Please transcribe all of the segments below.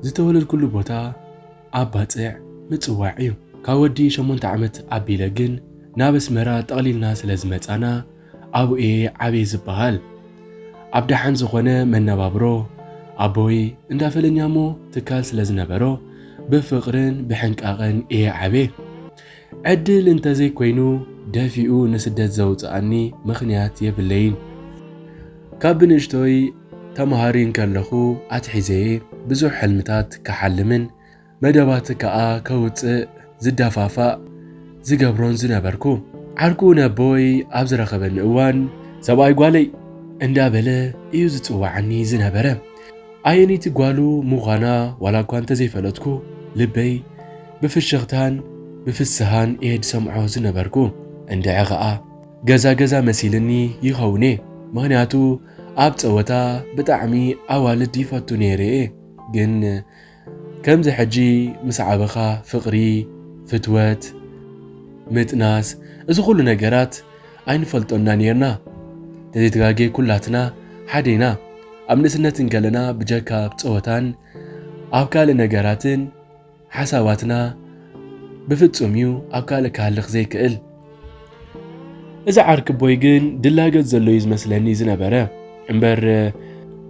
ዝተወለድኩሉ ቦታ ኣብ ባጽዕ ምጽዋዕ እዩ። ካብ ወዲ ሸሞንተ ዓመት ኣቢለ ግን ናብ ኣስመራ ጠቕሊልና ስለ ዝመጻና ኣብኡ እየ ዓብየ ዝበሃል። ኣብ ደሓን ዝኾነ መነባብሮ ኣቦይ እንዳ ፈለኛሞ ትካል ስለ ዝነበሮ ብፍቕርን ብሕንቃቕን እየ ዓብየ። ዕድል እንተዘይኮይኑ ደፊኡ ንስደት ዘውጽኣኒ ምኽንያት የብለይን። ካብ ብንእሽቶይ ተምሃሪ እንከለኹ ኣትሒዘ ብዙሕ ሕልምታት ክሓልምን መደባት ከኣ ከውጽእ ዝደፋፋእ ዝገብሮን ዝነበርኩ። ዓርኩ ነቦይ ኣብ ዝረኸበኒ እዋን ሰብኣይ ጓለይ እንዳበለ እዩ ዝጽውዓኒ ዝነበረ። ኣየነይቲ ጓሉ ምዃና ዋላ እኳ እንተዘይፈለጥኩ ልበይ ብፍሽኽታን ብፍስሃን እየ ዝሰምዖ ዝነበርኩ። እንድዒ ኸኣ ገዛ ገዛ መሲልኒ ይኸውን እየ። ምኽንያቱ ኣብ ጸወታ ብጣዕሚ ኣዋልድ ይፈቱ ነይረ እየ። ግን ከምዚ ሕጂ ምስ ዓበኻ ፍቕሪ፣ ፍትወት፣ ምጥናስ፣ እዚ ኩሉ ነገራት ኣይንፈልጦና ነይርና። ተዘይተጋጌ ኩላትና ሓደ ኢና። ኣብ ንእስነት እንከለና ብጀካ ኣብ ጸወታን ኣብ ካልእ ነገራትን ሓሳባትና ብፍጹም እዩ ኣብ ካልእ ክሃልኽ ዘይክእል። እዚ ዓርኪ ኣቦይ ግን ድላገጽ ዘሎ እዩ ዝመስለኒ ዝነበረ እምበር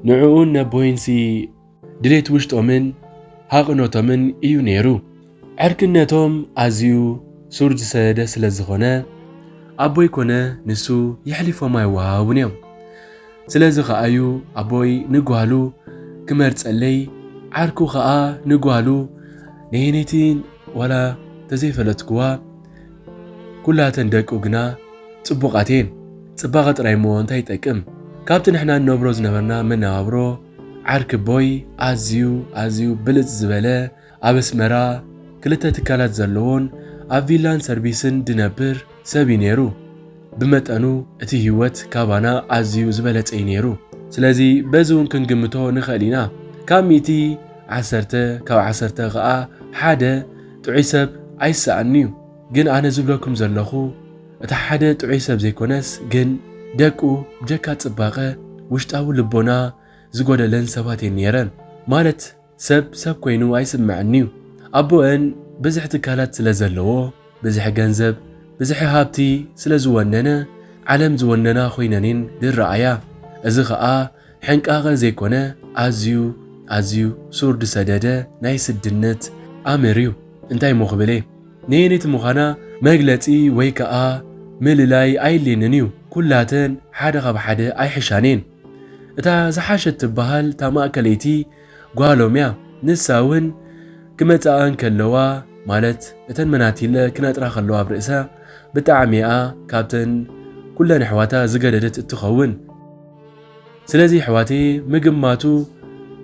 ንዕኡን ነቦይንሲ ድሌት ውሽጦምን ሃቕኖቶምን እዩ ነይሩ። ዕርክነቶም ኣዝዩ ሱር ዝሰደደ ስለ ዝኾነ ኣቦይ ኮነ ንሱ የሕሊፎም ኣይወሃሃቡን እዮም። ስለዚ ኸኣ እዩ ኣቦይ ንጓሉ ክመርጸለይ፣ ዓርኩ ኸኣ ንጓሉ ነየነይቲ ዋላ ተዘይፈለጥክዋ ኩላተን ደቁ ግና ጽቡቓት እየን። ጽባቐ ጥራይ እሞ እንታይ ይጠቅም? ካብቲ ንሕና ንነብሮ ዝነበርና መነባብሮ ዓርኪ ኣቦይ ኣዝዩ ኣዝዩ ብልጽ ዝበለ ኣብ ኣስመራ ክልተ ትካላት ዘለዎን ኣብ ቪላን ሰርቪስን ድነብር ሰብ እዩ ነይሩ። ብመጠኑ እቲ ህይወት ካባና ኣዝዩ ዝበለጸ እዩ ነይሩ። ስለዚ በዚ እውን ክንግምቶ ንኽእል ኢና። ካብ ሚእቲ ዓሰርተ፣ ካብ ዓሰርተ ኸኣ ሓደ ጥዑይ ሰብ ኣይሰኣንን'ዩ። ግን ኣነ ዝብለኩም ዘለኹ፣ እቲ ሓደ ጥዑይ ሰብ ዘይኮነስ፣ ግን ደቁ ብጀካ ጽባቐ ውሽጣዊ ልቦና ዝጎደለን ሰባት እየን ነይረን። ማለት ሰብ ሰብ ኮይኑ ኣይስምዐን'ዩ። ኣቦአን ብዝሒ ትካላት ስለ ዘለዎ፣ ብዝሒ ገንዘብ፣ ብዝሒ ሃብቲ ስለ ዝወነነ፣ ዓለም ዝወነና ኮይነን እየን ዝረኣያ። እዚ ኸኣ ሕንቃቐ ዘይኮነ፣ ኣዝዩ ኣዝዩ ሱር ዝሰደደ ናይ ስድነት ኣምር እዩ። እንታይ እሞ ክብል እየ? ነየነይቲ ምዃና መግለጺ ወይ ከኣ ምልላይ ኣየድልየንን እዩ። ኩላተን ሓደ ካብ ሓደ ኣይሕሻን እየን። እታ ዝሓሸት ትበሃል እታ ማእከለይቲ ጓሎም እያ። ንሳ እውን ክመጽኣ እንከለዋ፣ ማለት እተን መናቲለ ክነጥራ ከለዋ ኣብ ርእሳ፣ ብጣዕሚ እያ ካብተን ኩለን ኣሕዋታ ዝገደደት እትኸውን። ስለዚ ኣሕዋተይ፣ ምግማቱ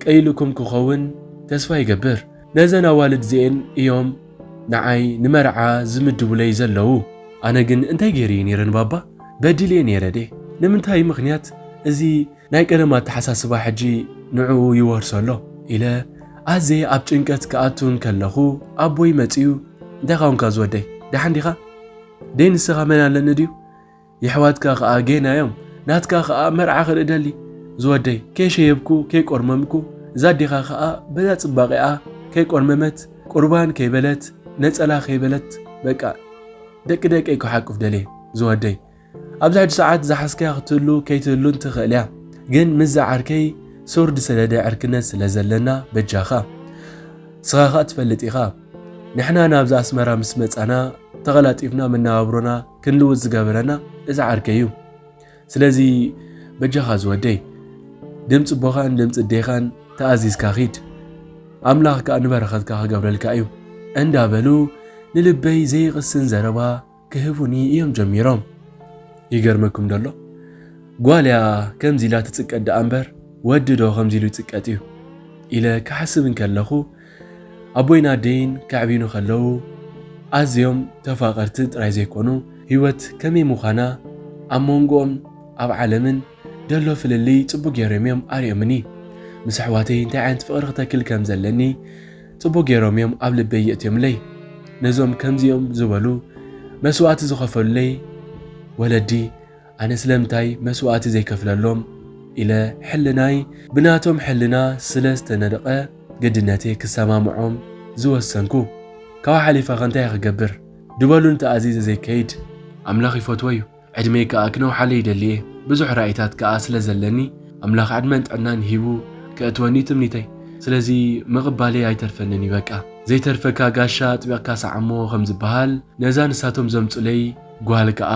ቀይሉኩም ክኸውን ተስፋ ይገብር። ነዘን ኣዋልድ እዚኤን እዮም ንዓይ ንመርዓ ዝምድቡለይ ዘለዉ። ኣነ ግን እንታይ ገይረ እየ ነይረ ንባባ? በዲለ እየ ነይረ ድየ? ንምንታይ ምኽንያት እዚ ናይ ቀደም ኣተሓሳስባ ሕጂ ንዕኡ ይወርሶ ኣሎ? ኢለ ኣዝየ ኣብ ጭንቀት ክኣቱ እንከለኹ፣ ኣቦይ መጺኡ፣ "እንታይ ኻውንካ ዝወደይ? ደሓን ዲኻ? ደይ ንስኻ መን ኣለኒ ድዩ? የሕዋትካ ኸኣ ጌና እዮም። ናትካ ኸኣ መርዓ ክርኢ ደሊ። ዝወደይ፣ ከይሸየብኩ፣ ከይቆርመምኩ፣ እዛ ኣዴኻ ኸኣ በዛ ጽባቐኣ ከይቆርመመት፣ ቁርባን ከይበለት፣ ነጸላ ከይበለት፣ በቃ ደቂ ደቀይ ክሓቁፍ ደልየ። ዝወደይ፣ ኣብዚ ሕጂ ሰዓት ዝሓዝካያ ክትህሉ ከይትህሉን ትኽእል እያ። ግን ምስዛ ዓርከይ ሱር ዝሰደደ ዕርክነት ስለ ዘለና፣ በጃኻ፣ ንስኻ ኸኣ ትፈልጥ ኢኻ። ንሕና ናብዚ ኣስመራ ምስ መጻና፣ ተቐላጢፍና መነባብሮና ክንልውጥ ዝገበረና እዚ ዓርከይ እዩ። ስለዚ በጃኻ ዝወደይ፣ ድምጺ ኣቦኻን ድምጺ ኣዴኻን ተኣዚዝካ ኺድ። ኣምላኽ ከኣ ንበረኸትካ ክገብረልካ እዩ" እንዳበሉ ንልበይ ዘይቕስን ዘረባ ክህቡኒ እዮም ጀሚሮም። ይገርመኩም ደሎ፣ ጓል እያ ከምዚ ኢላ ትጽቀጥ ደኣ እምበር፣ ወዲ ዶ ከምዚ ኢሉ ይጽቀጥ እዩ? ኢለ ክሓስብ እንከለኹ፣ ኣቦይን ኣደይን ከዕብዩኒ ከለዉ፣ ኣዝዮም ተፋቐርቲ ጥራይ ዘይኮኑ፣ ህይወት ከመይ ምዃና ኣብ መንጎኦም ኣብ ዓለምን ደሎ ፍልልይ ጽቡቕ ገይሮም እዮም ኣርዮምኒ። ምስ ኣሕዋተይ እንታይ ዓይነት ፍቕሪ ክተክል ከም ዘለኒ ጽቡቕ ገይሮም እዮም ኣብ ልበይ የእትዮምለይ። ነዞም ከምዚኦም ዝበሉ መስዋእቲ ዝኸፈሉለይ ወለዲ፣ ኣነ ስለምንታይ መስዋእቲ ዘይከፍለሎም ኢለ ሕልናይ ብናቶም ሕልና ስለ ዝተነድቐ፣ ግድነተይ ክሰማምዖም ዝወሰንኩ። ካብኡ ሓሊፈ ከ እንታይ ክገብር? ድበሉን ተኣዚዘ ዘይከይድ። ኣምላኽ ይፈትዎ እዩ። ዕድመይ ከኣ ክነውሓለይ ይደሊ እየ። ብዙሕ ራእይታት ከኣ ስለ ዘለኒ፣ ኣምላኽ ዕድመን ጥዕናን ሂቡ ከእትወኒ ትምኒተይ። ስለዚ ምቕባለይ ኣይተርፈንን እዩ በቃ። ዘይተርፈካ ጋሻ ኣጥቢቕካ ሰዓሞ ከም ዝበሃል፣ ነዛ ንሳቶም ዘምጹለይ ጓል ከኣ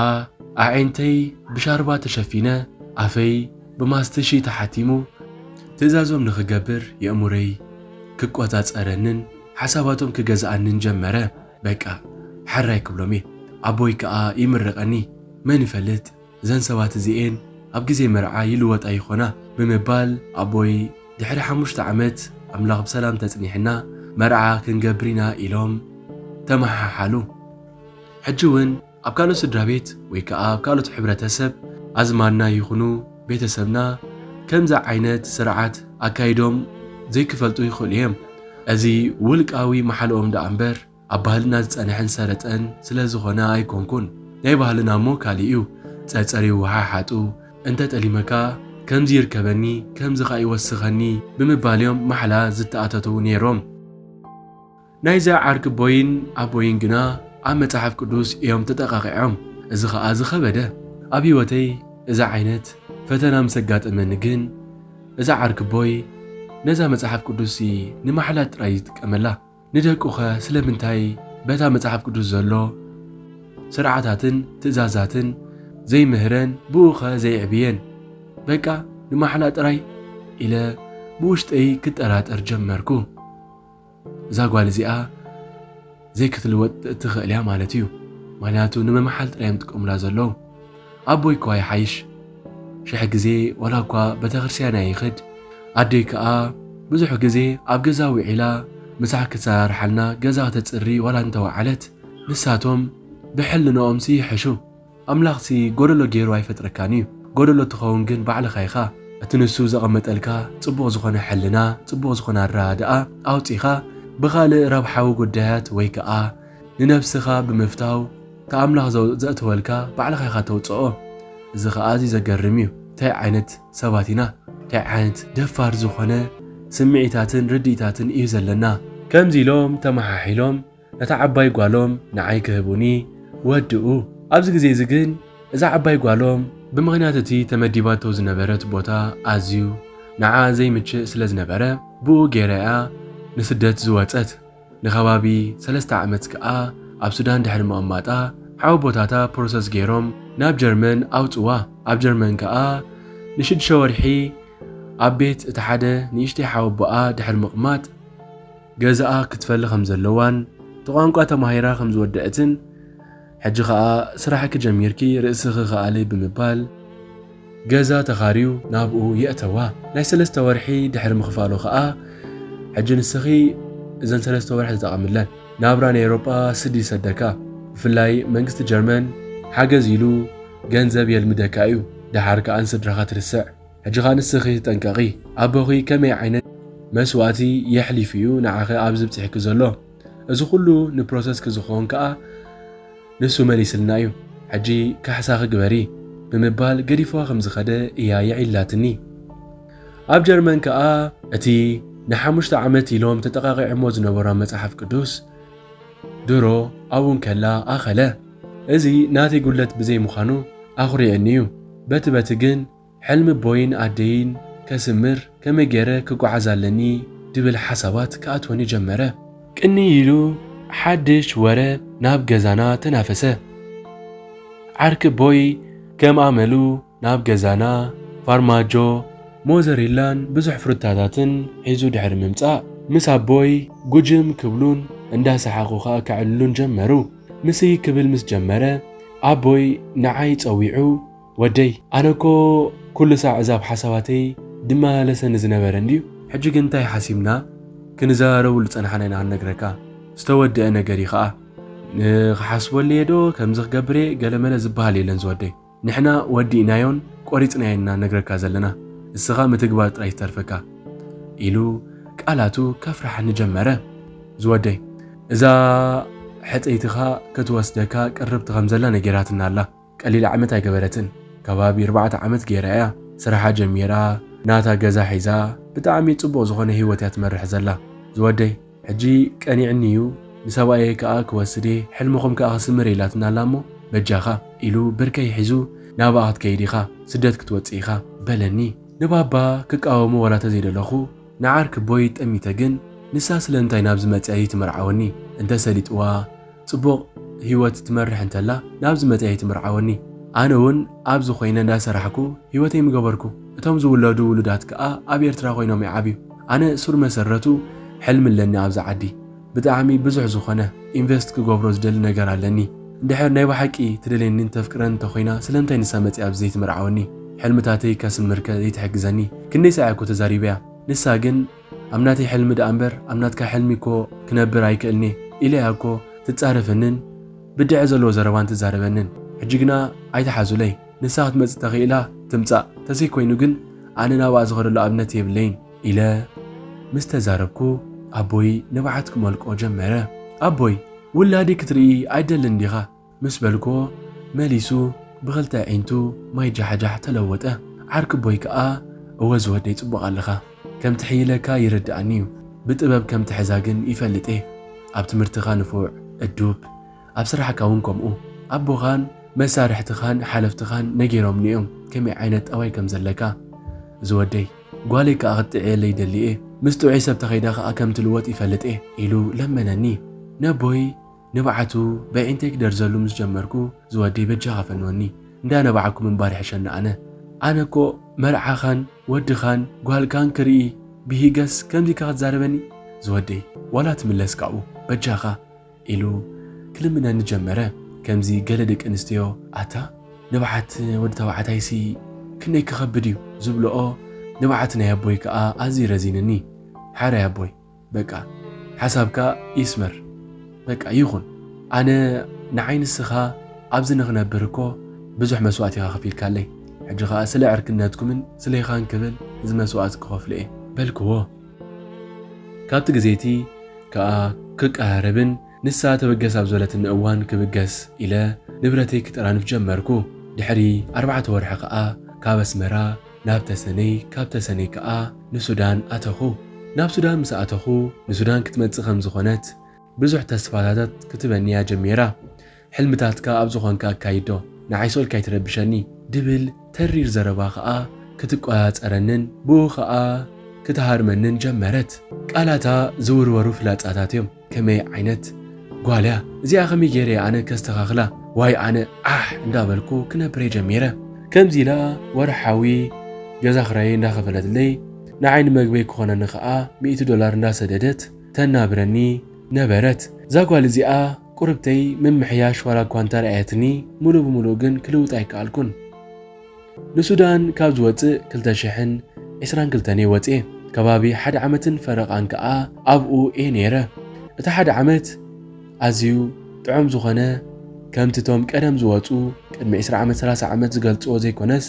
ኣዒንተይ ብሻርባ ተሸፊነ፣ ኣፈይ ብማስትሺ ተሓቲሙ፣ ትእዛዞም ንኽገብር የእሙረይ ክቆጻጸረንን ሓሳባቶም ክገዝኣንን ጀመረ። በቃ፣ ሕራይ ክብሎም እየ። ኣቦይ ከኣ ይምርቐኒ። መን ይፈልጥ፣ እዘን ሰባት እዚኤን ኣብ ግዜ መርዓ ይልወጣ ይኾና ብምባል፣ ኣቦይ ድሕሪ ሓሙሽተ ዓመት ኣምላኽ ብሰላም ተጽኒሕና መርዓ ክንገብር ኢና ኢሎም ተመሓሓሉ። ሕጂ እውን ኣብ ካልኦት ስድራ ቤት ወይ ከኣ ኣብ ካልኦት ሕብረተሰብ ኣዝማድና ይኹኑ ቤተሰብና ከምዚ ዓይነት ስርዓት ኣካይዶም ዘይክፈልጡ ይኽእሉ እዮም። እዚ ውልቃዊ መሓልኦም ደኣ እምበር ኣብ ባህልና ዝጸንሐን ሰረጠን ስለ ዝኾነ ኣይኮንኩን። ናይ ባህልና እሞ ካልእ እዩ። ጸጸር ይወሓሓጡ፣ እንተ ጠሊመካ ከምዚ ይርከበኒ፣ ከምዚ ኸኣ ይወስኸኒ ብምባል እዮም ማሕላ ዝተኣታተዉ ነይሮም። ናይዛ ዓርኪ ቦይን ኣቦይን ግና ኣብ መጽሓፍ ቅዱስ እዮም ተጠቓቒዖም። እዚ ኸኣ ዝኸበደ። ኣብ ህይወተይ እዚ ዓይነት ፈተና ምስ ኣጋጠመኒ ግን፣ እዛ ዓርኪ ቦይ ነዛ መጽሓፍ ቅዱስሲ ንማሕላ ጥራይ ይጥቀመላ። ንደቁኸ ስለምንታይ በታ መጽሓፍ ቅዱስ ዘሎ ስርዓታትን ትእዛዛትን ዘይምህረን ብኡኸ ዘይዕብየን? በቃ ንማሕላ ጥራይ ኢለ ብውሽጠይ ክጠራጠር ጀመርኩ። እዛ ጓል እዚኣ ዘይክትልወጥ እትኽእል እያ ማለት እዩ። ምኽንያቱ ንምምሓል ጥራይ እዮም ዝጥቀሙላ ዘለዉ። ኣቦይ እኳ ይሓይሽ። ሽሕ ግዜ ዋላ እኳ ቤተክርስትያን ኣይኸድ፣ ኣደይ ከኣ ብዙሕ ግዜ ኣብ ገዛ ውዒላ ምሳሕ ክትሰራርሓልና ገዛ ከተጽሪ ዋላ እንተወዓለት፣ ንሳቶም ብሕልንኦምሲ ይሕሹ። ኣምላኽሲ ጎደሎ ገይሩ ኣይፈጥረካን እዩ። ጎደሎ ትኸውን ግን ባዕልኻ ኢኻ። እቲ ንሱ ዘቐመጠልካ ጽቡቕ ዝኾነ ሕልና፣ ጽቡቕ ዝኾነ ኣረዳድኣ ኣውጺኻ ብኻልእ ረብሓዊ ጉዳያት ወይ ከኣ ንነብስኻ ብምፍታው፣ እቲ ኣምላኽ ዘው-፣ ዘእተወልካ ባዕልኻ ኢኻ ተውጽኦ። እዚ ኸኣ ኣዝዩ ዘገርም እዩ። እንታይ ዓይነት ሰባት ኢና? እንታይ ዓይነት ደፋር ዝኾነ ስምዒታትን ርድኢታትን እዩ ዘለና? ከምዚ ኢሎም ተመሓሒሎም ነታ ዓባይ ጓሎም ንዓይ ክህቡኒ ወድኡ። ኣብዚ ግዜ እዚ ግን እዛ ዓባይ ጓሎም ብምኽንያት እቲ ተመዲባቶ ዝነበረት ቦታ ኣዝዩ ንዓ ዘይምችእ ስለ ዝነበረ፣ ብኡ ገይራ እያ ንስደት ዝወጸት። ንከባቢ ሰለስተ ዓመት ከኣ ኣብ ሱዳን ድሕሪ ምቕማጣ፣ ሓወቦታታ ፕሮሰስ ገይሮም ናብ ጀርመን ኣውጽዋ። ኣብ ጀርመን ከኣ ንሽዱሽተ ወርሒ ኣብ ቤት እቲ ሓደ ንእሽተይ ሓወቦኣ ድሕሪ ምቕማጥ፣ ገዛኣ ክትፈሊ ከም ዘለዋን እቲ ቋንቋ ተማሂራ ከም ዝወደአትን፣ ሕጂ ኸኣ ስራሕኪ ጀሚርኪ ርእስኺ ከኣሊ ብምባል፣ ገዛ ተኻርዩ ናብኡ የእተዋ። ናይ ሰለስተ ወርሒ ድሕሪ ምኽፋሉ ኸኣ፣ ሕጂ ንስኺ እዘን ሰለስተ ወርሒ ተጠቐምለን። ናብራ ናይ ኤውሮጳ ስዲ ይሰደካ። ብፍላይ መንግስቲ ጀርመን ሓገዝ ኢሉ ገንዘብ የልምደካ እዩ። ደሓር ከኣ ንስድራኻ ትርስዕ። ሕጂ ኸኣ ንስኺ ተጠንቀቒ። ኣቦኺ ከመይ ዓይነት መስዋእቲ የሕሊፉ እዩ ንዓኺ ኣብዚ ብጽሕኪ ዘሎ? እዚ ኩሉ ንፕሮሰስኪ ዝኸውን ከኣ ንሱ መሊስልና እዩ። ሕጂ ካሕሳኺ ግበሪ ብምባል ገዲፍዋ ከም ዝኸደ እያ የዒላትኒ። ኣብ ጀርመን ከኣ እቲ ንሓሙሽተ ዓመት ኢሎም ተጠቓቒዖሞ ዝነበሩ መጽሓፍ ቅዱስ ድሮ ኣብኡ እንከላ ኣኸለ። እዚ ናተይ ጉድለት ብዘይ ምዃኑ ኣኹሪዕኒ እዩ። በቲ በቲ ግን ሕልሚ ኣቦይን ኣደይን ከስምር ከመይ ገይረ ክጓዓዝ ኣለኒ ድብል ሓሳባት ክኣትወኒ ጀመረ። ቅንይ ኢሉ ሓድሽ ወረ ናብ ገዛና ተናፈሰ። ዓርኪ ኣቦይ ከም ኣመሉ ናብ ገዛና ፋርማጆ፣ ሞዘሬላን ብዙሕ ፍሩታታትን ሒዙ ድሕሪ ምምጻእ፣ ምስ ኣቦይ ጉጅም ክብሉን እንዳሰሓቑ ኸኣ ከዕልሉን ጀመሩ። ምስይ ክብል ምስ ጀመረ፣ ኣቦይ ንዓይ ጸዊዑ፣ "ወደይ፣ ኣነ እኮ ኩሉ ሳዕ እዛ ኣብ ሓሳባተይ ድመላለሰኒ ዝነበረ እንድዩ። ሕጂ ግን እንታይ ሓሲብና ክንዘራረበሉ ዝጸናሕና ኢና ክንነግረካ። ዝተወደአ ነገር እዩ ኸኣ። ንኽሓስበሉ እየ ዶ ከምዚ ክገብር እየ ገለመለ ዝበሃል የለን ዝወደይ። ንሕና ወዲእናዮን ቆሪጽናዮን ኢና ነግረካ ዘለና። እስኻ ምትግባር ጥራይ ዝተርፈካ" ኢሉ ቃላቱ ከፍርሓኒ ጀመረ። ዝወደይ፣ እዛ ሕጽይትኻ ክትወስደካ ቅርብቲ ከም ዘላ ነጊራትና ኣላ። ቀሊል ዓመት ኣይገበረትን። ከባቢ ኣርባዕተ ዓመት ገይራ እያ ስራሓ ጀሚራ፣ ናታ ገዛ ሒዛ፣ ብጣዕሚ ጽቡቕ ዝኾነ ህይወት እያ ትመርሕ ዘላ። ዝወደይ፣ ሕጂ ቀኒዕኒ እዩ፣ ንሰብኣየይ ከኣ ክወስድ እየ፣ ሕልምኹም ከኣ ክስምር ኢላትና ኣላ እሞ በጃኻ፣ ኢሉ ብርከይ ሒዙ፣ ናብኣ ክትከይድ ኢኻ፣ ስደት ክትወጽእ ኢኻ በለኒ። ንባባ ክቃወሞ ዋላ ተዘይደለኹ፣ ንዓርኪቦይ ጠሚተ ግን፣ ንሳ ስለምንታይ ናብዚ መጽያ ዘይትምርዓወኒ? እንተሰሊጥዋ ጽቡቕ ህይወት ትመርሕ እንተላ ናብዚ መጽያ ኣይትምርዓወኒ። ኣነ እውን ኣብዚ ኮይነ እንዳሰራሕኩ ህይወተይ ምገበርኩ። እቶም ዝውለዱ ውሉዳት ከኣ ኣብ ኤርትራ ኮይኖም ይዓብዩ። ኣነ ሱር መሰረቱ ሕልሚ ኣለኒ ኣብዚ ዓዲ። ብጣዕሚ ብዙሕ ዝኾነ ኢንቨስት ክገብሮ ዝደሊ ነገር ኣለኒ። እንድሕር ናይ ብሓቂ ትደልየኒን ተፍቅረን እንተኾይና ስለምንታይ ንሳ መጽያ ኣብዚ ዘይትምርዓወኒ? ሕልምታተይ ከስምርከ ዘይትሕግዘኒ? ክንደይ ሳዕ እኮ ተዛሪበያ። ንሳ ግን ኣብ ናተይ ሕልሚ ደኣ እምበር ኣብ ናትካ ሕልሚ እኮ ክነብር ኣይክእልኒ ኢለያ እኮ ትጻረፈንን ብድዐ ዘለዎ ዘረባን ትዛረበንን። ሕጂ ግና ኣይትሓዙለይ። ንሳ ክትመጽእ ተኽኢላ ትምጻእ። ተዘይኮይኑ ግን ኣነ ናብኣ ዝኸደሉ ኣብነት የብለይን ኢለ ምስ ተዛረብኩ ኣቦይ ንብዓት ክመልቆ ጀመረ። ኣቦይ፣ ውላዲ ክትርኢ ኣይደልን ዲኻ? ምስ በልክዎ መሊሱ ብኽልተ ኣዒንቱ ማይ ጃሕጃሕ ተለወጠ። ዓርኪቦይ ከኣ እወ ዝወደይ ጽቡቕ ኣለኻ። ከም ትሕይለካ ይርድኣኒ እዩ። ብጥበብ ከም ትሕዛ ግን ይፈልጥ እየ። ኣብ ትምህርትኻ ንፉዕ፣ እዱብ፣ ኣብ ስራሕካ እውን ከምኡ። ኣቦኻን መሳርሕትኻን ሓለፍትኻን ነጊሮምኒ እዮም ከመይ ዓይነት ጠባይ ከም ዘለካ። ዝወደይ፣ ጓለይ ከኣ ክትጥዕየለይ ይደሊ እየ። ምስ ጥዑይ ሰብ ተኸይዳ ከኣ ከም ትልወጥ ይፈልጥ እየ ኢሉ ለመነኒ። ነቦይ ንብዓቱ በዒንተይ ክደርዘሉ ምስ ጀመርኩ፣ ዝወደይ በጃኻ ፈንወኒ፣ እንዳነባዕኩ ምንባር ይሕሸኒ ኣነ። ኣነ እኮ መርዓኻን ወድኻን ጓልካን ክርኢ ብሂገስ ከምዚ ኢልካ ክትዛረበኒ? ዝወደይ ዋላ ትምለስ ካብኡ በጃኻ ኢሉ ክልምነኒ ጀመረ። ከምዚ ገለ ደቂ ኣንስትዮ ኣታ ንብዓት ወዲ ተባዕታይሲ ክንደይ ክኸብድ እዩ ዝብልኦ ንብዓት ናይ ኣቦይ ከኣ ኣዝዩ ረዚንኒ። ሓራይ ኣቦይ በቃ ሓሳብካ ይስመር። በቃ ይኹን። ኣነ ንዓይ ንስኻ ኣብዚ ንኽነብር እኮ ብዙሕ መስዋእቲ ኢኻ ከፊልካለይ። ሕጂ ኸኣ ስለ ዕርክነትኩምን ስለይኻን ክብል እዚ መስዋእቲ ክኸፍሎ እየ በልክዎ። ካብቲ ግዜ እቲ ከኣ ክቀራረብን ንሳ ተበገስ ኣብ ዝበለትኒ እዋን ክብገስ ኢለ ንብረተይ ክጠራንፍ ጀመርኩ። ድሕሪ ኣርባዕተ ወርሒ ከኣ ካብ ኣስመራ ናብ ተሰነይ፣ ካብ ተሰነይ ከኣ ንሱዳን ኣተኹ። ናብ ሱዳን ምስ ኣተኹ ንሱዳን ክትመጽእ ከም ዝኾነት ብዙሕ ተስፋታት ክትበንያ ጀሚራ። ሕልምታትካ ኣብ ዝኾንካ ኣካይዶ፣ ንዓይ ሶልካ ኣይትረብሸኒ ድብል ተሪር ዘረባ ከኣ ክትቆጻጸረንን ብኡ ከኣ ክትሃርመንን ጀመረት። ቃላታ ዝውርወሩ ፍላጻታት እዮም። ከመይ ዓይነት ጓል እያ እዚኣ? ከመይ ገይረ እየ ኣነ ከስተኻኽላ? ዋይ ኣነ ዓሕ እንዳበልኩ ክነብር እየ ጀሚረ። ከምዚ ኢላ ወርሓዊ ገዛ ክራየይ እንዳኸፈለትለይ፣ ንዓይ ንመግበይ ክኾነኒ ከኣ ሚእቲ ዶላር እንዳሰደደት ተናብረኒ ነበረት። እዛ ጓል እዚኣ ቁርብተይ ምምሕያሽ ዋላ እኳ እንተርኣየትኒ፣ ሙሉእ ብሙሉእ ግን ክልውጣ ኣይከኣልኩን። ንሱዳን ካብ ዝወጽእ ክልተ ሽሕን ዕስራን ክልተን እየ ወጽኤ። ከባቢ ሓደ ዓመትን ፈረቓን ከኣ ኣብኡ እየ ነይረ። እቲ ሓደ ዓመት ኣዝዩ ጥዑም ዝኾነ፣ ከምቲ እቶም ቀደም ዝወጹ ቅድሚ ዕስራ ዓመት፣ ሰላሳ ዓመት ዝገልጽዎ ዘይኮነስ፣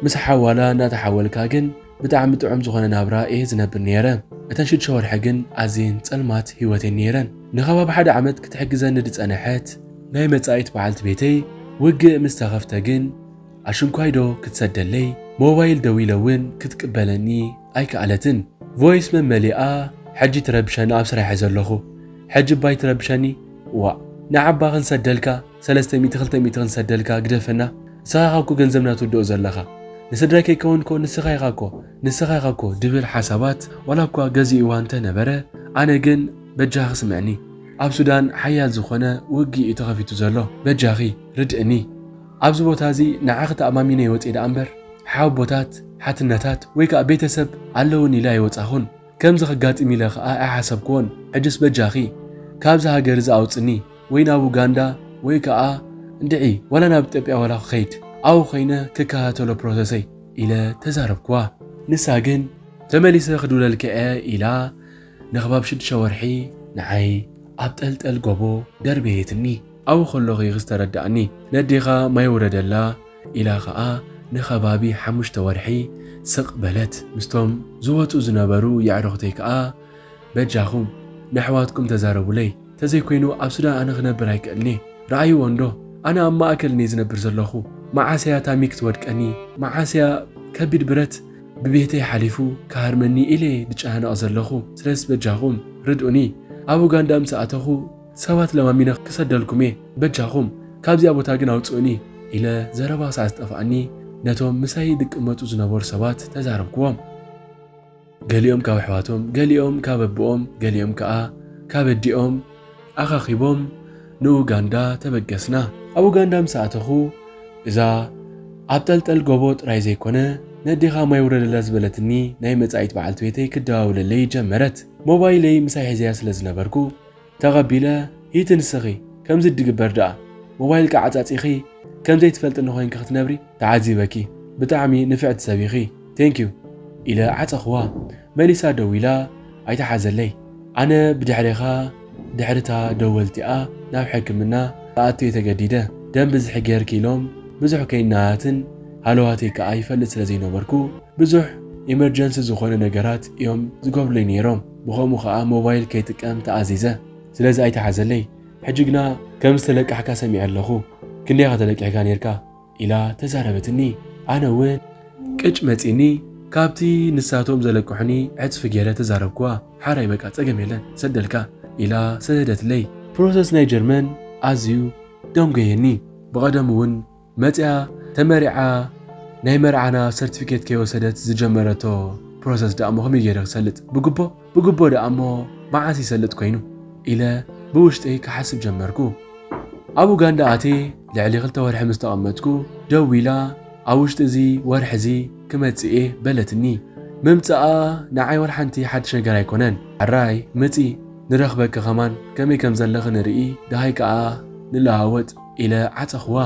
ምስ ሓዋላ እናተሓወልካ ግን ብጣዕሚ ጥዑም ዝኾነ ናብራ እየ ዝነብር ነይረ። እተን ሽዱሽተ ወርሒ ግን ኣዝየን ጸልማት ህይወት እየን ነይረን። ንከባቢ ሓደ ዓመት ክትሕግዘኒ ዝጸንሐት ናይ መጻኢት በዓልቲ ቤተይ ውግእ ምስ ተኸፍተ ግን ኣሽንኳይ ዶ ክትሰደለይ፣ ሞባይል ደዊለ እውን ክትቅበለኒ ኣይከኣለትን። ቮይስ መመሊኣ፣ ሕጂ ትረብሸኒ ኣብ ስራሕ እየ ዘለኹ። ሕጂ እባ ኣይትረብሸኒ። ዋእ፣ ንዓባ ክንሰደልካ፣ ሰለስተ ሚእቲ ክልተ ሚእቲ ክንሰደልካ ግደፈና። ንስኻ ኢኻ እኮ ገንዘብና ትውድኦ ዘለኻ። ንስድራይ ከይከውንኮ ንስኻ ኢኻ እኮ፣ ንስኻ ኢኻ እኮ ድብል ሓሳባት ዋላ እኳ ገዚእዋ እንተነበረ፣ ኣነ ግን በጃኺ ስምዕኒ። ኣብ ሱዳን ሓያል ዝኾነ ውግእ እዩ ተኸፊቱ ዘሎ። በጃኺ ርድእኒ። ኣብዚ ቦታ እዚ ንዓኺ ተኣማሚነ እየ ወፅኤ ደኣ እምበር፣ ሓወቦታት፣ ሓትነታት ወይ ከዓ ቤተሰብ ኣለውኒ ኢለ ኣይወፃኹን። ከምዚ ከጋጥም ኢለ ከዓ ኣይሓሰብክዎን። ሕጅስ በጃኺ ካብዚ ሃገር እዚ ኣውፅኒ፣ ወይ ናብ ኡጋንዳ ወይ ከዓ እንድዒ ዋላ ናብ ኢትዮጵያ ዋላ ክኸይድ፣ ኣብኡ ኮይነ ክከታተሎ ፕሮሰሰይ ኢለ ተዛረብክዋ። ንሳ ግን ተመሊሰ ክድውለልኪ እየ ኢላ ንኽባብ ሽዱሽተ ወርሒ ንዓይ ኣብ ጠልጠል ጎቦ ደርበየትኒ። ኣብኡ ከለኹ እዩ ዝተረድኣኒ፣ ነዴኻ ማይ ውረደላ ኢላ ኸኣ ንኸባቢ ሓሙሽተ ወርሒ ስቕ በለት። ምስቶም ዝወጹ ዝነበሩ የዕሩኽተይ ከኣ በጃኹም ንኣሕዋትኩም ተዛረቡለይ፣ ተዘይኮይኑ ኣብ ሱዳን ኣነ ክነብር ኣይክእልን'የ። ረኣይዎ እንዶ፣ ኣነ ኣብ ማእከል እንድየ ዝነብር ዘለኹ። መዓስ እያ እታ ሚግ ትወድቀኒ? መዓስ እያ ከቢድ ብረት ብቤተይ ሓሊፉ ክሃርመኒ ኢለ ድጨናነቕ ዘለኹ። ስለዚ በጃኹም ርድኡኒ። ኣብ ኡጋንዳ ምስ ኣተኹ ሰባት ለማሚነ ክሰደልኩም እየ። በጃኹም ካብዚኣ ቦታ ግን ኣውፅኡኒ ኢለ ዘረባ ክሳዕ ዝጠፍኣኒ ነቶም ምሳይ ዝቅመጡ ዝነበሩ ሰባት ተዛረብክዎም። ገሊኦም ካብ ኣሕዋቶም፣ ገሊኦም ካብ ኣቦኦም፣ ገሊኦም ከኣ ካብ ኣዲኦም ኣኻኺቦም ንኡጋንዳ ተበገስና። ኣብ ኡጋንዳ ምስ ኣተኹ እዛ ኣብ ጠልጠል ጎቦ ጥራይ ዘይኮነ ነዴኻ ማይ ውረደላ ዝበለትኒ ናይ መጻኢት በዓልቲ ቤተይ ክደዋውለለይ ጀመረት። ሞባይለይ ምሳይ ሒዘያ ስለ ዝነበርኩ ተቐቢለ፣ ሂቲ ንስኺ ከምዚ ድግበር ደኣ ሞባይልካ ዓጻጺኺ ከም ዘይትፈልጥኒ ኮይንኪ ክትነብሪ ተዓዚበኪ። ብጣዕሚ ንፍዕቲ ሰብ ኢኺ። ቴንኪዩ ኢለ ዓጸኽዋ። መሊሳ ደዊላ ኣይትሓዘለይ። ኣነ ብድሕሬኻ ድሕሪታ ደወልቲኣ ናብ ሕክምና ክኣቱ እየ ተገዲደ። ደም ብዝሒ ጌርኪ ኢሎም ብዙሕ ከይናትን ሃለዋተይ ከኣ ይፈልጥ ስለ ዘይነበርኩ ብዙሕ ኢመርጀንሲ ዝኾነ ነገራት እዮም ዝገብሩለይ ነይሮም። ብኸምኡ ከኣ ሞባይል ከይጥቀም ተኣዚዘ። ስለዚ ኣይትሓዘለይ። ሕጂ ግና ከም ዝተለቃሕካ ሰሚዐ ኣለኹ። ክንደይ ኢኻ ተለቂሕካ ነይርካ? ኢላ ተዛረበትኒ። ኣነ እውን ቅጭ መጺኒ። ካብቲ ንሳቶም ዘለቅሑኒ ዕጽፊ ገይረ ተዛረብክዋ። ሓራይ በቃ ጸገም የለን ሰደልካ ኢላ ሰደደትለይ። ፕሮሰስ ናይ ጀርመን ኣዝዩ ደንጎየኒ። ብቐደም እውን መጺኣ ተመሪዓ ናይ መርዓና ሰርቲፊኬት ከይወሰደት ዝጀመረቶ ፕሮሰስ ደኣ እሞ ከመይ ገይረ ክሰልጥ? ብግቦ ብግቦ ደኣ እሞ መዓስ ይሰልጥ ኮይኑ ኢለ ብውሽጠይ ክሓስብ ጀመርኩ። ኣብ ኡጋንዳ ኣትየ ልዕሊ ክልተ ወርሒ ምስ ተቐመጥኩ ደዊላ ኣብ ውሽጢ እዚ ወርሒ እዚ ክመጽእ እየ በለትኒ። ምምጻኣ ንዓይ ወላ ሓንቲ ሓድሽ ነገር ኣይኮነን። ሕራይ ምጺ ንረኽበኪ ከማን ከመይ ከም ዘለኺ ንርኢ ደሃይ ከኣ ንለዋወጥ ኢለ ዓጸኽዋ።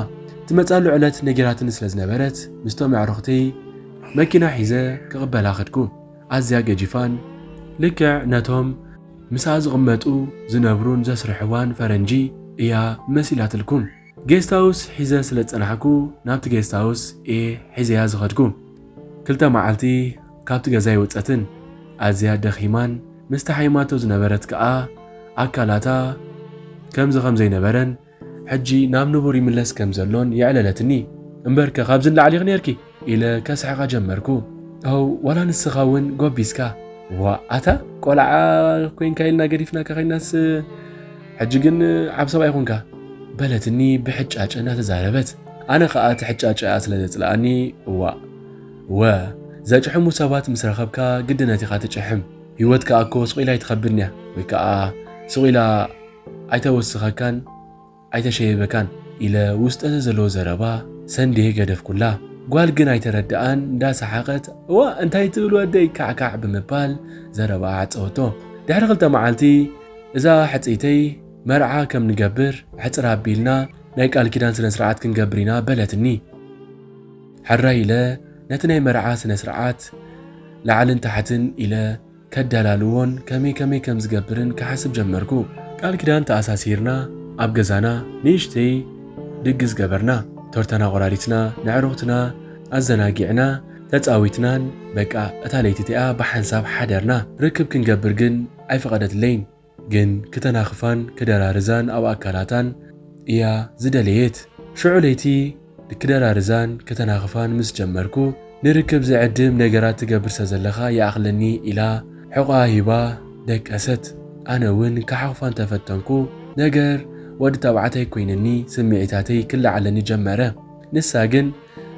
ትመጻሉ ዕለት ነጊራትኒ ስለ ዝነበረት ምስቶም ኣዕሩኽተይ መኪና ሒዘ ክቕበላ ከድኩ። ኣዝያ ገጂፋን ልክዕ ነቶም ምስኣ ዝቕመጡ ዝነብሩን ዘስርሕዋን ፈረንጂ እያ መሲላትልኩም። ጌስት ሃውስ ሒዘ ስለ ዝጸናሕኩ ናብቲ ጌስት ሃውስ እየ ሒዘያ ዝኸድኩ። ክልተ መዓልቲ ካብቲ ገዛ ኣይወጸትን። ኣዝያ ደኺማን ምስ ተሓይማቶ ዝነበረት ከኣ ኣካላታ ከምዚ ከም ዘይነበረን ሕጂ ናብ ንቡር ይምለስ ከም ዘሎን የዕለለትኒ። እምበርከ ካብዚ ንላዕሊ ኢኺ ነይርኪ ኢለ ከስሕቓ ጀመርኩ። ኣው ዋላ ንስኻ እውን ጎቢዝካ። ዋ ኣታ ቆልዓ ኮይንካ ኢልና ገዲፍናካ ኮይናስ ሕጂ ግን ዓብ ሰብኣይ ኮንካ በለትኒ ብሕጫጨ እናተዛረበት። ኣነ ከኣ እቲ ሕጫጨኣ ስለ ዘጽልኣኒ እዋእ ወ ዘጭሕሙ ሰባት ምስ ረኸብካ ግድነት ኢኻ ትጭሕም። ህይወት ከኣ እኮ ስቕ ኢላ ኣይትኸብድን እያ ወይ ከኣ ስቕ ኢላ ኣይተወስኸካን ኣይተሸየበካን ኢለ ውስጠ ዘሎ ዘረባ ሰንድየ ገደፍኩላ። ጓል ግን ኣይተረድኣን እንዳሰሓቐት እዋ እንታይ ትብል ወደይ ካዕካዕ ብምባል ዘረባ ዓጸወቶ። ድሕሪ ክልተ መዓልቲ እዛ ሕጽይተይ መርዓ ከም ንገብር ሕጽር ኣቢልና ናይ ቃል ኪዳን ስነ ስርዓት ክንገብር ኢና በለትኒ። ሕራይ ኢለ ነቲ ናይ መርዓ ስነ ስርዓት ላዕልን ታሕትን ኢለ ከዳላልዎን ከመይ ከመይ ከም ዝገብርን ክሓስብ ጀመርኩ። ቃል ኪዳን ተኣሳሲርና ኣብ ገዛና ንእሽተይ ድግስ ገበርና። ቶርታና ቆራሪጽና ንዕሩኽትና ኣዘናጊዕና ተጻዊትናን በቃ እታ ለይቲ እቲኣ ብሓንሳብ ሓደርና። ርክብ ክንገብር ግን ኣይፈቐደትለይን። ግን ክተናኽፋን ክደራርዛን ኣብ ኣካላታን እያ ዝደለየት። ሽዑ ለይቲ ክደራርዛን ክተናኽፋን ምስ ጀመርኩ ንርክብ ዝዕድም ነገራት ትገብር ስለ ዘለኻ ይኣኽለኒ ኢላ ሕቖኣ ሂባ ደቀሰት። ኣነ እውን ክሓኽፋ እንተፈተንኩ ነገር ወዲ ተባዕታይ ኮይንኒ ስምዒታተይ ክለዓለኒ ጀመረ። ንሳ ግን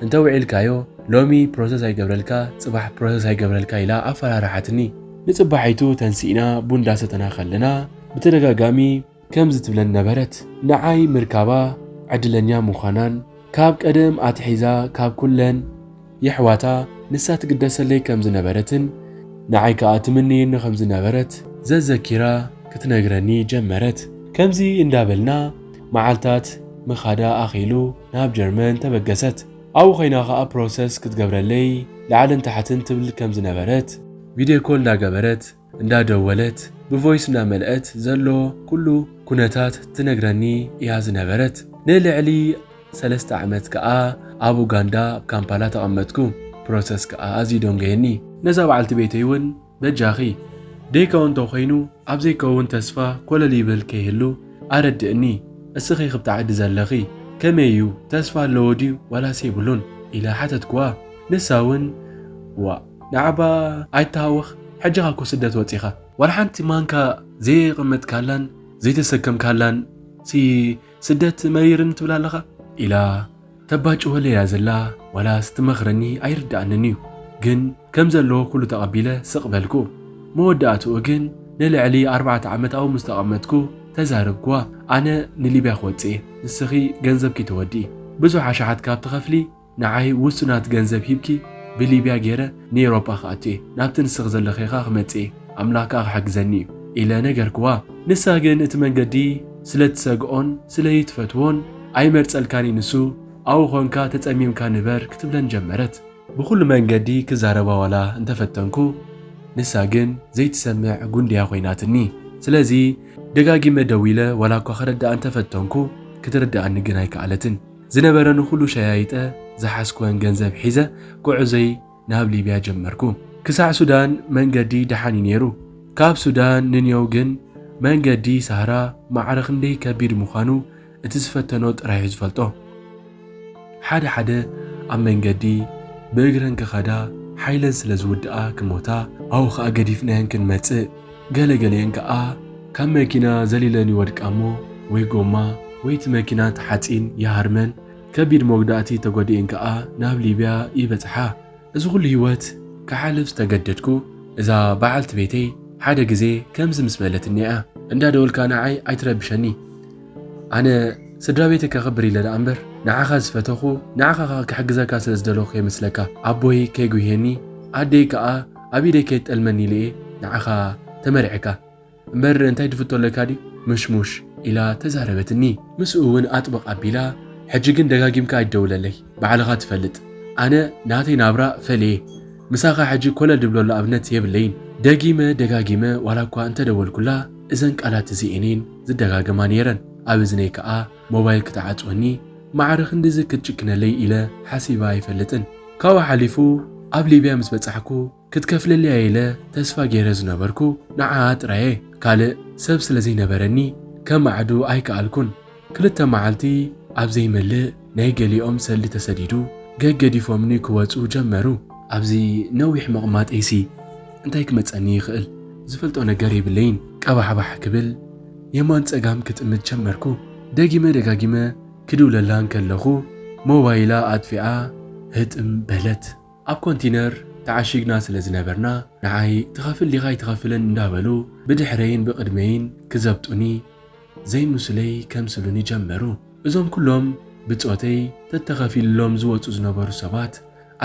እንተ ውዒልካዮ ሎሚ ፕሮሰስ ኣይገብረልካ ጽባሕ ፕሮሰስ ኣይገብረልካ ኢላ ኣፈራርሓትኒ። ንጽባሒቱ ተንሲእና ቡን እንዳሰተና ከለና ብተደጋጋሚ ከምዚ ትብለኒ ነበረት። ንዓይ ምርካባ ዕድለኛ ምዃናን ካብ ቀደም ኣትሒዛ ካብ ኩለን የሕዋታ ንሳ ትግደሰለይ ከም ዝነበረትን ንዓይ ከኣ ትምነየኒ ከም ዝነበረት ዘዘኪራ ክትነግረኒ ጀመረት። ከምዚ እንዳበልና መዓልታት ምኻዳ ኣኺሉ ናብ ጀርመን ተበገሰት። ኣብኡ ኮይና ከኣ ፕሮሰስ ክትገብረለይ ላዕልን ታሕትን ትብል ከም ዝነበረት ቪድዮ ኮል እንዳገበረት እንዳደወለት ብቮይስ እንዳመልአት ዘሎ ኩሉ ኩነታት ትነግረኒ እያ ዝነበረት። ንልዕሊ ሰለስተ ዓመት ከኣ ኣብ ኡጋንዳ ኣብ ካምፓላ ተቐመጥኩ። ፕሮሰስ ከኣ ኣዝዩ ደንጎየኒ። ነዛ በዓልቲ ቤተይ እውን በጃኺ ደይከውን እንተኾይኑ ኣብ ዘይከውን ተስፋ ኮለል ይብል ከይህሉ ኣረድእኒ። እስኺ ክብቲ ዓዲ ዘለኺ ከመይ እዩ? ተስፋ ኣለዎ ድዩ ዋላስ የብሉን? ኢለ ሓተትክዋ። ንሳ እውን ዋእ ንዓባ ኣይተሃወኽ፣ ሕጂ እኮ ስደት ወጺኻ፣ ዋላ ሓንቲ ማንካ ዘየቐመጥካላን ዘይተሰከምካላን ሲ ስደት መሪርኒ ትብል ኣለኻ?" ኢላ ተባጭወለይ እያ ዘላ። ዋላስ ትመኽረኒ ኣይርድኣንን እዩ፣ ግን ከም ዘለዎ ኩሉ ተቐቢለ ስቕ በልኩ። መወዳእትኡ ግን ንልዕሊ ኣርባዕተ ዓመት ኣብኡ ምስ ተቐመጥኩ ተዛረብኩዋ። "ኣነ ንሊብያ ክወጽእ እየ፣ ንስኺ ገንዘብኪ ተወድኢ፣ ብዙሕ ኣሽሓት ካብ ትኸፍሊ ንዓይ ውሱናት ገንዘብ ሂብኪ ብሊብያ ገይረ ንኤውሮጳ ክኣቱ እየ፣ ናብቲ ንስኺ ዘለኺ ከኣ ክመጽእ እየ፣ ኣምላኽ ከኣ ክሕግዘኒ እዩ" ኢለ ነገርክዋ። ንሳ ግን እቲ መንገዲ ስለ ትሰግኦን ስለ ይትፈትዎን "ኣይመርጸልካን እዩ ንሱ፣ ኣብኡ ኾንካ ተጸሚምካ ንበር" ክትብለን ጀመረት። ብኹሉ መንገዲ ክዛረባ ዋላ እንተፈተንኩ፣ ንሳ ግን ዘይትሰምዕ ጉንድያ ኮይናትኒ። ስለዚ ደጋጊመ ደዊለ ዋላ እኳ ክረድኣ እንተፈተንኩ፣ ክትርድኣኒ ግን ኣይከኣለትን። ዝነበረኒ ኩሉ ሸያይጠ ዝሓዝኩወን ገንዘብ ሒዘ ጉዕዞይ ናብ ሊብያ ጀመርኩ። ክሳዕ ሱዳን መንገዲ ደሓን እዩ ነይሩ። ካብ ሱዳን ንንዮው ግን መንገዲ ሳህራ ማዕረ ክንደይ ከቢድ ምዃኑ እቲ ዝፈተኖ ጥራይ እዩ ዝፈልጦ። ሓደ ሓደ ኣብ መንገዲ ብእግረን ክኸዳ ሓይለን ስለ ዝውድኣ ክሞታ፣ ኣብኡ ኸኣ ገዲፍናየን ክንመጽእ፣ ገለገሊአን ከኣ ካብ መኪና ዘሊለን ይወድቃ እሞ ወይ ጎማ ወይ እቲ መኪና ተሓጺን ይሃርመን፣ ከቢድ መጉዳእቲ ተጎዲኤን ከኣ ናብ ሊብያ ይበጽሓ። እዚ ኩሉ ህይወት ክሓልፍ ዝተገደድኩ፣ እዛ በዓልቲ ቤተይ ሓደ ግዜ ከምዚ ምስ በለትኒ እያ፣ "እንዳደወልካ ንዓይ ኣይትረብሸኒ። ኣነ ስድራ ቤተይ ከኽብር ኢለ ደኣ እምበር፣ ንዓኻ ዝፈተኹ፣ ንዓኻ ከኣ ክሕግዘካ ስለ ዝደለኹ ከይመስለካ። ኣቦይ ከይጉህየኒ፣ ኣደይ ከኣ ኣብ ኢደይ ከይትጠልመኒ ኢለ እየ ንዓኻ ተመርዕካ። እምበር እንታይ ድፍቶ ኣለካ ድዩ? ምሽሙሽ" ኢላ ተዛረበትኒ። ምስኡ እውን ኣጥብቕ ኣቢላ፣ "ሕጂ ግን ደጋጊምካ ኣይትደውለለይ፣ ባዕልኻ ትፈልጥ። ኣነ ናተይ ናብራ ፈልየ፣ ምሳኻ ሕጂ ኮለል ድብለሉ ኣብነት የብለይን። ደጊመ ደጋጊመ ዋላ እኳ እንተደወልኩላ፣ እዘን ቃላት እዚኤን እየን ዝደጋገማ ነይረን። ኣብ እዝነይ ከኣ ሞባይል ክትዓጽወኒ፣ ማዕረ ክንድዚ ክትጭክነለይ ኢለ ሓሲበ ኣይፈልጥን። ካብኡ ሓሊፉ ኣብ ሊብያ ምስ በጻሕኩ፣ ክትከፍለለይ እያ ኢለ ተስፋ ገይረ ዝነበርኩ ንዓኣ ጥራየ። ካልእ ሰብ ስለ ዘይነበረኒ፣ ከማዕዱ ኣይከኣልኩን። ክልተ መዓልቲ ኣብ ዘይመልእ ናይ ገሊኦም ሰልዲ ተሰዲዱ፣ ገገዲፎምኒ ክወጹ ጀመሩ። ኣብዚ ነዊሕ ምቕማጠይሲ እንታይ ክመጸኒ ይኽእል? ዝፈልጦ ነገር የብለይን። ቀባሕባሕ ክብል የማን ጸጋም ክጥምት ጀመርኩ። ደጊመ ደጋጊመ ክድውለላ እንከለኹ፣ ሞባይላ ኣጥፊኣ ህጥም በለት። ኣብ ኮንቲነር ተዓሺግና ስለ ዝነበርና፣ ንዓይ ትኸፍል ዲኻ ኣይትኸፍልን እንዳበሉ ብድሕረይን ብቕድመይን ክዘብጡኒ ዘይምሱለይ ከምስሉኒ ጀመሩ። እዞም ኩሎም ብጾተይ ተተኸፊልሎም ዝወጹ ዝነበሩ ሰባት፣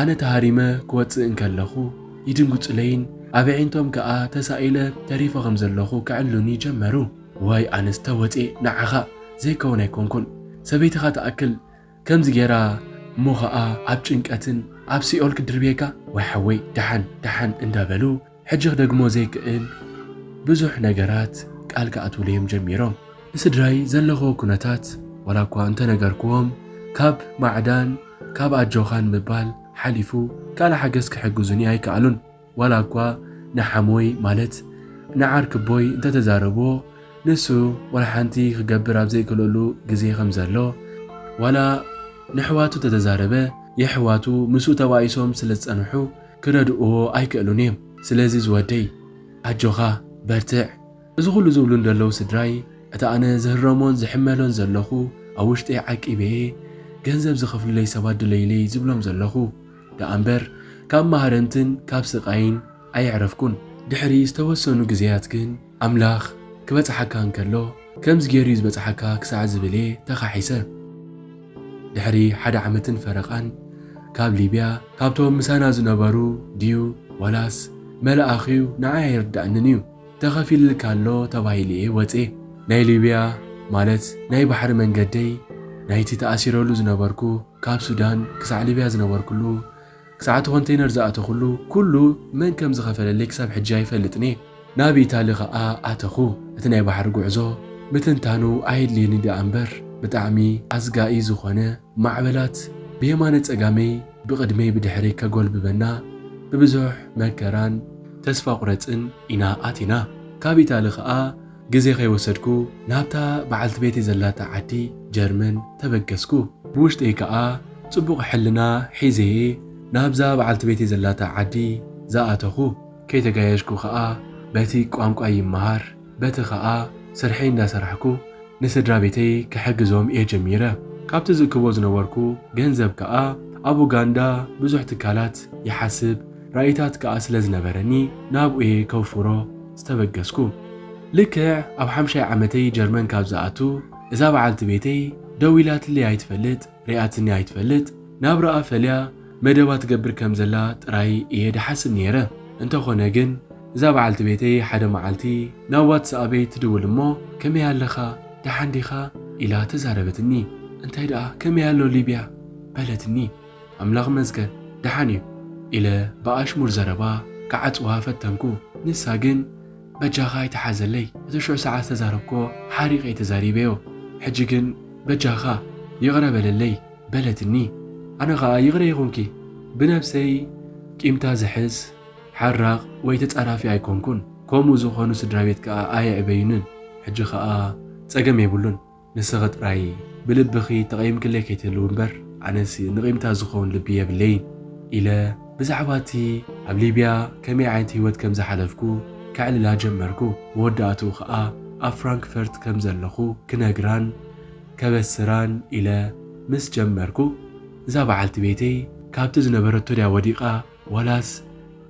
ኣነ ተሃሪመ ክወጽእ እንከለኹ ይድንጉጹለይን ኣብ ኣዒንቶም ከኣ ተሳኢለ ተሪፈ ከም ዘለኹ ከዕልሉኒ ጀመሩ። ዋይ ኣነስ ተወጽኤ ንዓኻ ዘይከውን ኣይኮንኩን። ሰበይትኻ ትኣክል ከምዚ ጌራ እሞ ኸኣ ኣብ ጭንቀትን ኣብ ሲኦል ክድርብየካ? ወይ ሓወይ ደሓን ደሓን እንዳበሉ ሕጂ ክደግሞ ዘይክእል ብዙሕ ነገራት ቃል ክኣትዉለዮም ጀሚሮም። ንስድራይ ዘለኹዎ ኩነታት ዋላ እኳ እንተነገርኩዎም፣ ካብ ማዕዳን ካብ ኣጆኻን ምባል ሓሊፉ ካልእ ሓገዝ ክሕግዙኒ ኣይከኣሉን። ዋላ እኳ ንሓሞይ ማለት ንዓርክቦይ እንተተዛረብዎ፣ ንሱ ዋላ ሓንቲ ክገብር ኣብ ዘይክእለሉ ግዜ ከም ዘሎ፣ ዋላ ንሕዋቱ ተተዛረበ፣ የሕዋቱ ምስኡ ተባኢሶም ስለ ዝጸንሑ ክረድእዎ ኣይክእሉን እዮም። ስለዚ ዝወደይ፣ ኣጆኻ፣ በርትዕ። እዚ ኩሉ ዝብሉ እንደለዉ ስድራይ፣ እቲ ኣነ ዝህረሞን ዝሕመሎን ዘለኹ፣ ኣብ ውሽጠይ ዓቂበየ፣ ገንዘብ ዝኸፍሉለይ ሰባት ድለዩለይ ዝብሎም ዘለኹ፣ ደኣ እምበር ካብ ማህረምትን ካብ ስቓይን ኣየዕረፍኩን። ድሕሪ ዝተወሰኑ ግዜያት ግን ኣምላኽ ክበጽሓካ እንከሎ፣ ከምዚ ገይሩ እዩ ዝበጽሓካ ክሳዕ ዝብል እየ ተኻሒሰ። ድሕሪ ሓደ ዓመትን ፈረቓን ካብ ሊብያ፣ ካብቶም ምሳና ዝነበሩ ድዩ ዋላስ መልኣኽ'ዩ ንዓይ ኣይርድኣንን እዩ፣ ተኸፊልልካ ኣሎ ተባሂለ እየ ወጽኤ። ናይ ሊብያ ማለት ናይ ባሕሪ መንገደይ ናይቲ ተኣሲረሉ ዝነበርኩ ካብ ሱዳን ክሳዕ ሊብያ ዝነበርኩሉ ክሳዕ እቲ ኮንተይነር ዝኣተኹሉ ኩሉ መን ከም ዝኸፈለለይ ክሳብ ሕጂ ኣይፈልጥን እየ። ናብ ኢታሊ ኸኣ ኣተኹ። እቲ ናይ ባሕሪ ጉዕዞ ምትንታኑ ኣየድልየኒ ደኣ እምበር፣ ብጣዕሚ ኣስጋኢ ዝኾነ ማዕበላት ብየማነ ጸጋመይ ብቕድመይ ብድሕረይ ከጎልብበና ብብዙሕ መከራን ተስፋ ቁረጽን ኢና ኣቲና። ካብ ኢታሊ ኸኣ ግዜ ከይወሰድኩ ናብታ በዓልቲ ቤተይ ዘላታ ዓዲ ጀርመን ተበገስኩ። ብውሽጠይ ከኣ ጽቡቕ ሕልና ሒዘ እየ ናብዛ በዓልቲ ቤተይ ዘላታ ዓዲ ዝኣተኹ። ከይተጋየሽኩ ከኣ በቲ ቋንቋ ይመሃር፣ በቲ ከኣ ስርሐይ እንዳሰራሕኩ ንስድራ ቤተይ ክሕግዞም እየ ጀሚረ። ካብቲ ዝእክቦ ዝነበርኩ ገንዘብ ከኣ ኣብ ኡጋንዳ ብዙሕ ትካላት ይሓስብ ራእይታት ከኣ ስለ ዝነበረኒ ናብኡ እየ ከውፍሮ ዝተበገስኩ። ልክዕ ኣብ ሓምሻይ ዓመተይ ጀርመን ካብ ዝኣቱ እዛ በዓልቲ ቤተይ ደዊላትለይ ኣይትፈልጥ፣ ሪኣትኒ ኣይትፈልጥ። ናብራኣ ፈልያ መደባ ትገብር ከም ዘላ ጥራይ እየ ድሓስብ ነይረ። እንተኾነ ግን እዛ በዓልቲ ቤተይ ሓደ መዓልቲ ናብ ዋትስኣበይ ትድውል እሞ፣ "ከመይ ኣለኻ? ደሓን ዲኻ?" ኢላ ተዛረበትኒ። "እንታይ ደኣ ከመይ ኣሎ ሊብያ?" በለትኒ። "ኣምላኽ መስገን ደሓን እዩ" ኢለ ብኣሽሙር ዘረባ ክዓጽዋ ፈተንኩ። ንሳ ግን "በጃኻ ኣይትሓዘለይ፣ እቲ ሽዑ ሰዓት ዝተዛረብኮ ሓሪቐ ተዛሪበዮ። ሕጂ ግን በጃኻ ይቕረ በለለይ" በለትኒ። ኣነ ኸኣ "ይቕረ ይኹንኪ፣ ብነብሰይ ቂምታ ዝሕዝ ሓራቕ ወይ ተጻራፊ ኣይኮንኩን። ከምኡ ዝኾኑ ስድራ ቤት ከኣ ኣየዕበዩንን። ሕጂ ኸኣ ጸገም የብሉን። ንስኺ ጥራይ ብልብኺ ተቐይምክለይ ከይትህልዊ እምበር፣ ኣነስ ንቒምታ ዝኸውን ልቢ የብለይን" ኢለ ብዛዕባ እቲ ኣብ ሊብያ ከመይ ዓይነት ህይወት ከም ዝሓለፍኩ ከዕልላ ጀመርኩ። መወዳእትኡ ኸኣ ኣብ ፍራንክፈርት ከም ዘለኹ ክነግራን ከበስራን ኢለ ምስ ጀመርኩ፣ እዛ በዓልቲ ቤተይ ካብቲ ዝነበረቶ ድያ ወዲቓ ዋላስ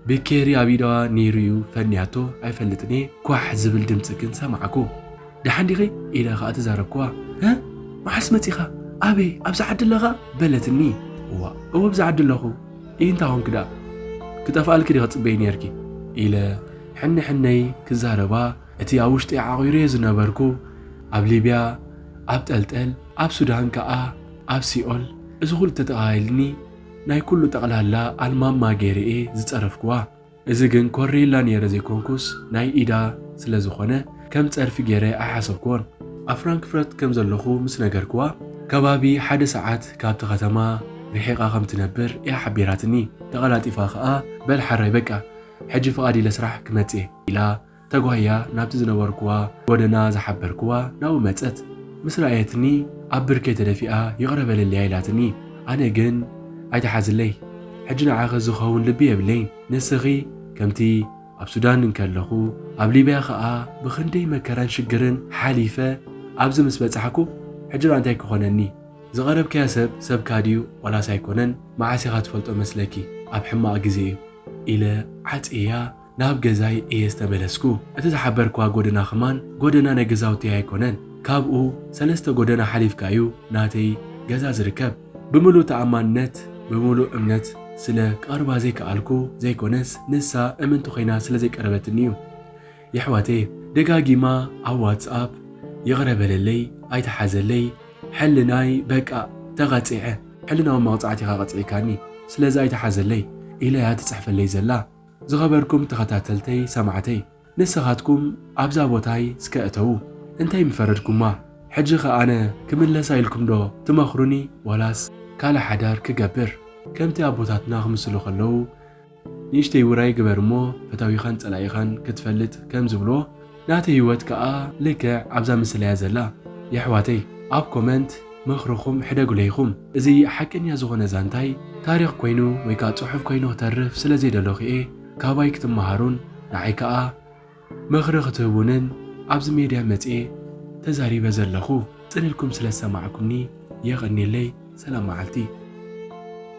ብኬሪ ኣብ ኢዳ ነይሩ እዩ ፈንያቶ ኣይፈልጥን እየ፣ ኳሕ ዝብል ድምጺ ግን ሰማዕኩ። "ደሓን ዲኺ?" ኢለ ኸኣ ተዛረብኩዋ። "እ? መዓስ መጺኻ? ኣበይ? ኣብዚ ዓዲ ኣለኻ?" በለትኒ። "እዋ፣ እወ ኣብዚ ዓዲ ኣለኹ። ኢይ እንታይ ኾንኪ ደኣ? ክጠፍኣልኪ ዲኺ ትጽበዪ ነይርኪ?" ኢለ ሕነ ሕነይ ክዛረባ፣ እቲ ኣብ ውሽጢ ዓቑረዮ ዝነበርኩ ኣብ ሊብያ፣ ኣብ ጠልጠል፣ ኣብ ሱዳን ከኣ ኣብ ሲኦል፣ እዚ ኹሉ ተጠቓሊልኒ ናይ ኩሉ ጠቕላላ ኣልማማ ገይረ እየ ዝጸረፍኩዋ። እዚ ግን ኮርየላ ነይረ ዘይኮንኩስ ናይ ኢዳ ስለ ዝኾነ ከም ጸርፊ ገይረ ኣይሓሰብኩዎን። ኣብ ፍራንክፈርት ከም ዘለኹ ምስ ነገርኩዋ፣ ከባቢ ሓደ ሰዓት ካብቲ ከተማ ርሒቓ ከም ትነብር እያ ሓቢራትኒ። ተቐላጢፋ ከኣ "በል ሓራይ በቃ ሕጂ ፍቓድ ኢለ ስራሕ ክመጽእ እየ" ኢላ ተጓያ ናብቲ ዝነበርኩዋ ጎደና ዝሓበርኩዋ ናብኡ መጸት። ምስ ረኣየትኒ ኣብ ብርከይ ተደፊኣ "ይቕረ በለለያ" ኢላትኒ። ኣነ ግን "ኣይትሓዝለይ፣ ሕጂ ንዓኺ ዝኸውን ልቢ የብለይን። ንስኺ ከምቲ ኣብ ሱዳን እንከለኹ ኣብ ሊብያ ኸኣ ብኽንደይ መከራን ሽግርን ሓሊፈ ኣብዚ ምስ በጻሕኩ፣ ሕጂ ደኣ እንታይ ክኾነኒ? ዝቐረብካያ ሰብ ሰብካ ድዩ ዋላስ ኣይኮነን? መዓስ ኢኻ ትፈልጦ መስለኪ? ኣብ ሕማቕ ግዜ እዩ" ኢለ ዓጽየያ ናብ ገዛይ እየ ዝተመለስኩ። እቲ ዝሓበርክዋ ጎደና ኸማን ጎደና ናይ ገዛውተይ ኣይኮነን። ካብኡ ሰለስተ ጎደና ሓሊፍካ እዩ ናተይ ገዛ ዝርከብ። ብምሉእ ተኣማንነት፣ ብምሉእ እምነት ስለ ክቐርባ ዘይከኣልኩ ዘይኮነስ፣ ንሳ እምንቲ ኾይና ስለ ዘይቀረበትኒ እዩ። የሕዋተይ፣ ደጋጊማ ኣብ ዋትስኣፕ "ይቕረ በለለይ፣ ኣይትሓዘለይ፣ ሕልናይ በቃ ተቐጺዐ፣ ሕልናዊ መቕጻዕቲ ኢኻ ቀጺዕካኒ፣ ስለዚ ኣይትሓዘለይ" ኢላ'ያ ትጽሕፈለይ ዘላ። ዝኸበርኩም ተኸታተልተይ ሰማዕተይ፣ ንስኻትኩም ኣብዛ ቦታይ እስከ እተዉ። እንታይ ምፈረድኩማ? ሕጂ ኸ ኣነ ክምለሳ ኢልኩም ዶ ትመኽሩኒ፣ ዋላስ ካልእ ሓዳር ክገብር? ከምቲ ኣቦታትና ክምስሉ ከለዉ፣ "ንእሽተይ ውራይ ግበር እሞ ፈታዊኻን ጸላኢኻን ክትፈልጥ" ከም ዝብልዎ፣ ናተይ ህይወት ከኣ ልክዕ ኣብዛ ምስላ'ያ ዘላ። የሕዋተይ፣ ኣብ ኮመንት ምኽርኹም ሕደጉለይ ኢኹም። እዚ ሓቀኛ ዝኾነ ዛንታይ ታሪኽ ኮይኑ ወይ ከኣ ጽሑፍ ኮይኑ ክተርፍ ስለ ዘይደለኹ እየ። ካባይ ክትመሃሩን ንዓይ ከኣ ምኽሪ ክትህቡንን ኣብዚ ሜድያ መጽየ ተዛሪበ ዘለኹ። ጽን ኢልኩም ስለ ዝሰማዕኩምኒ የቐንየለይ። ሰላም መዓልቲ።